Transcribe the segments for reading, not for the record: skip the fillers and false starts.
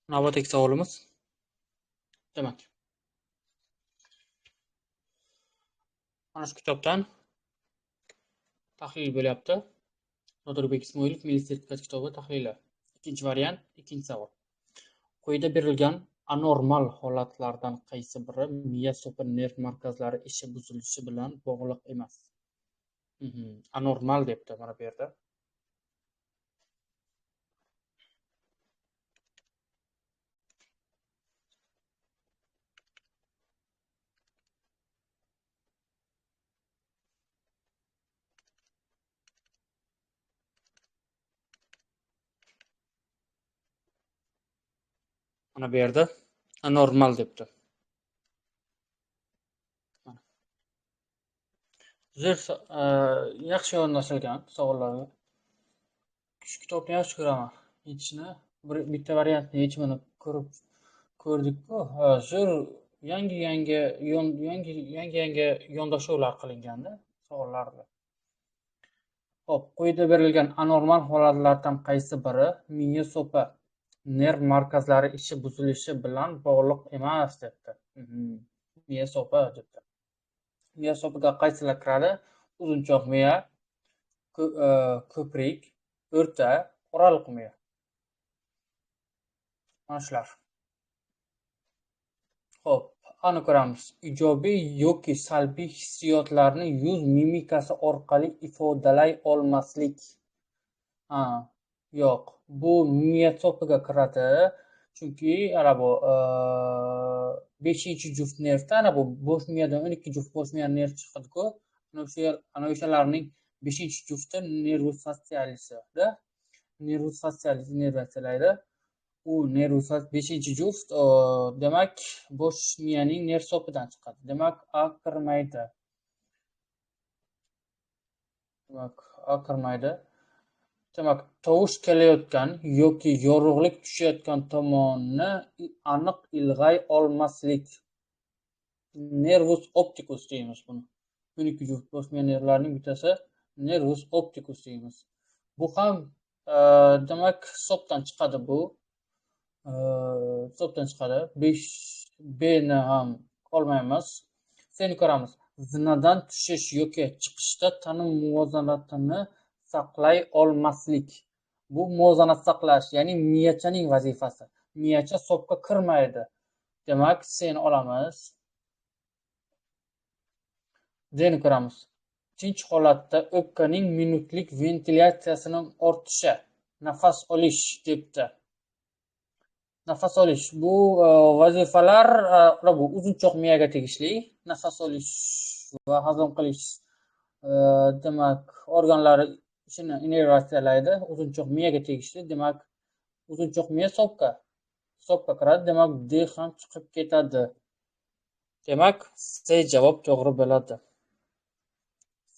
Navbatdagi savolimiz. Demak, mana shu kitobdan tahlil bo'lyapti. Nodirbek Ismoilov Milliy sertifikat kitobi tahlili. Ikkinchi variant, ikkinchi savol. Quyida berilgan anormal holatlardan qaysi biri miya so'pi nerv markazlari ishi buzilishi bilan bog'liq emas? Anormal debdi mana bu yerda. Mana bu yerda anormal debdi. Zo'r, yaxshi yondashilgan savollarga. Shu kitobni yaxshi ko'raman. Yechishni bitta variantni yechimini ko'rdik-ku. Zo'r yangi yondashuvlar qilinganda savollarda. Xo'p, quyida berilgan anormal holatlardan qaysi biri miya so'pi nerv markazlari ishi buzilishi bilan bog'liq emas debdi. Miya so'pi debdi. Miya so'piga qaysilar kiradi? Uzunchoq miya, ko'prik, o'rta, oraliq miya. Mana shular. Xo'p, ani ko'ramiz. Ijobiy yoki salbiy hissiyotlarni yuz mimikasi orqali ifodalay olmaslik. Ha, yo'q. Bu miya so'piga kiradi. Chunki ana bu 5-juft nervda, ana bu bosh miyadan 12 juft bosh miya nerv chiqadi-ku. Ana o'shalarning 5-jufti nervus facialisida. Nervus facialis innervatsiyalaydi. U nervus 5-juft, demak, bosh miyaning nerv so'pidan chiqadi. Demak, A kirmaydi. Demak, A kirmaydi. Demak, tovush kelayotgan yoki yorug'lik tushayotgan tomonni aniq ilg'ay olmaslik. Nervus opticus deymiz buni. 12 juft bosh miya nervlarining bittasi nervus opticus deymiz. Bu ham demak hisobdan chiqadi bu. Hisobdan chiqadi. 5 B ni ham olmaymiz. Seni ko'ramiz. Zinadan tushish yoki chiqishda tana muvozanatini saqlay olmaslik. Bu muvozanat saqlash, ya'ni miyachaning vazifasi. Miyacha hisobga kirmaydi. Demak, seni olamiz. D ni ko'ramiz. Tinch holatda o'pkaning minutlik ventilyatsiyasining ortishi, nafas olish debdi. Nafas olish bu vazifalar bu uzunchoq miyaga tegishli. Nafas olish va hazm qilish demak organlari ishini innervatsiyalaydi. Uzunchoq miyaga tegishli. Demak, uzunchoq miya hisobga kiradi. Demak, D ham chiqib ketadi. Demak, C javob to'g'ri bo'ladi.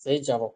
C javob.